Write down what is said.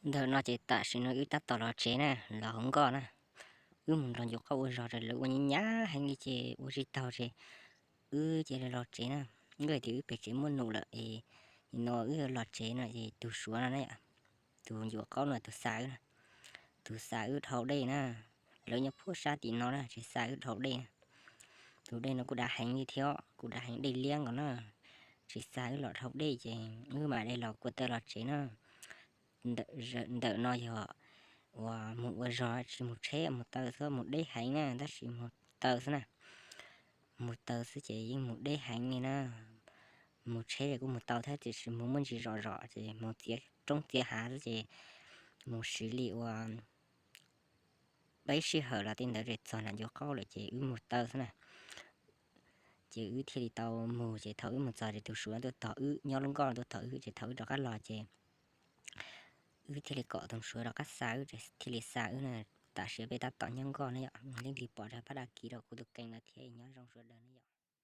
Ntawm no ces tam sim no wb tab tom los tsev na, los hauv nkoj na. Wb mus nrog ncuav qaub ua zog rau lawv ua nyav nyav heev li ces ua tsis taug ces wb cia li los tsev na. Wb tias wb pem tsev muaj num lawm es nim no wb los tsev no es tus Suav no na, tus ncuav qaub no tus xa wb na, tus xa wb dhau dej na. Lawv nyob puag sab tim no na, tsis xa wb dhau dej na. Tus dej no kuj dav heev li thiab, kuj dav heev dej liab nkaus na. Tsis xa wb los dhau dej ces wb mam li los kua taw los tsev na. Ntawm no yog uas mus ua zog tsis mus tsheb mus taw xwb, mus deb heev na, tab sis mus taw xwb na. Mus taw xwb ces yeej mus deb heev li na. Mus tsheb kuj mus tau thiab tiam sis mus muaj ntsis zom zom ces mus txiav roob txiav hav xwb ces mus siv li ua peb sij hawm los tej ntawd ces txog nram ncuav qaub lawm ces wb mus taw xwb na. Ces wb thiaj li tau mus ces thaum wb mus txog ces tus Suav tuaj tog wb, nyob lub nkoj tuaj tog wb ces thaum wb rov qab los ces wb thiaj li kom tus Suav rov qab xa wb, thiaj li xa wb na. Tam sim peb tab tom nyob nkoj na yom, leej twg pom rau pab dag kis rau kuv tus kees no thiab nyob zoo sawv daws na yom.